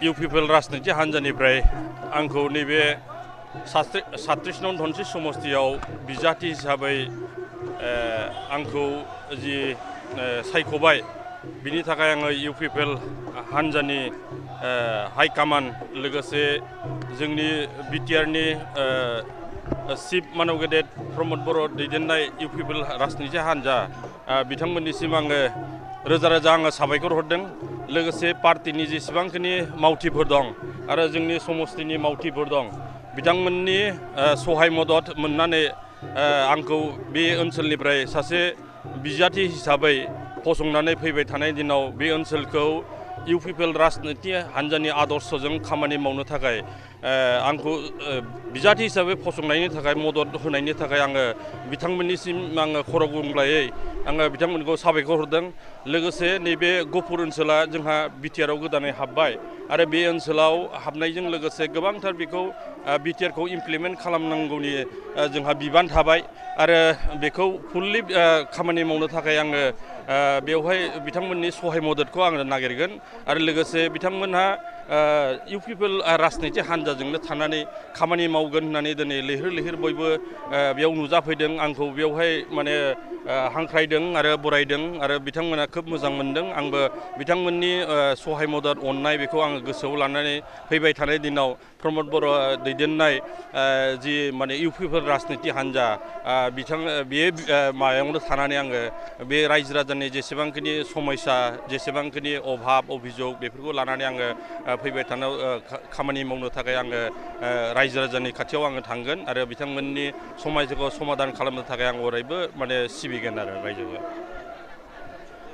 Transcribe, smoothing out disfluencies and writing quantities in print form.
UPPL राजनिति हान्जानिफ्राय आंखौ नैबे 37 नं धनसि समस्तियाव बिजाथि हिसाबै आंखौ जि सायख'बाय बिनि थाखाय आङो इउपिपिएल हान्जानि हाइ कमान्ड लोगोसे जोंनि बिटिआरनि चिफ मानव गेदेर प्रमद बर' दैदेननाय इउपिपिएल राजनिति हान्जा बिथांमोननिसिम आङो रोजा रोजा आङो साबायखर हरदों लोगोसे पार्टिनि जेसेबांखिनि मावथिफोर दं आरो जोंनि समस्तिनि मावथिफोर दं बिथांमोननि सहाय मदद मोननानै आंखौ बे ओनसोलनिफ्राय सासे बिजाथि हिसाबै फसंनानै फैबाय थानाय दिनाव बे ओनसोलखौ इउपिपिएल राजनिति हान्जानि आदर्शजों खामानि मावनो थाखाय आंखौ बिजाथि हिसाबै फसंनायनि थाखाय मदद होनायनि थाखाय आङो बिथांमोननिसिम आङो खर' गुंग्लायै आङो बिथांमोनखौ साबायखर हरदों लोगोसे नैबे गहपुर ओनसोला जोंहा बिटिआरआव गोदानै हाबबाय आरो बे ओनसोलाव हाबनायजों लोगोसे गोबांथार बेखौ बिटिआरखौ इमप्लिमेन्ट खालामनांगौनि जोंहा बिबान थाबाय आरो बेखौ फुल्लि खामानि मावनो थाखाय आङो बेवहाय बिथांमोननि सहाय मददखौ आङो नागिरगोन आरो लोगोसे बिथांमोनहा इउपिपिएल राजनिति हान्जाजोंनो थानानै खामानि मावगोन होननानै दिनै लैहोर लैहोर बयबो बेयाव नुजाफैदों आंखौ बेवहाय माने हांख्रायदों आरो बरायदों आरो बिथांमोना खोब मोजां मोनदों आंबो बिथांमोननि सहाय मदद अननाय बेखौ आङो गोसोआव लानानै फैबाय थानाय दिनाव प्रमद बर' दैदेननाय जि माने इउपिपिएल राजनिति हान्जा बे माबायावनो थानानै आङो बे रायजो राजानि जेसेबांखिनि समस्या जेसेबांखिनि अभाब अभियोग बेफोरखौ लानानै आङो फैबाय थानायाव खामानि मावनो थाखाय आङो रायजो राजानि खाथियाव आङो थांगोन आरो बिथांमोननि समस्याखौ समाधान खालामनो थाखाय आं अरायबो माने सिबिगोन आरो रायजोखौ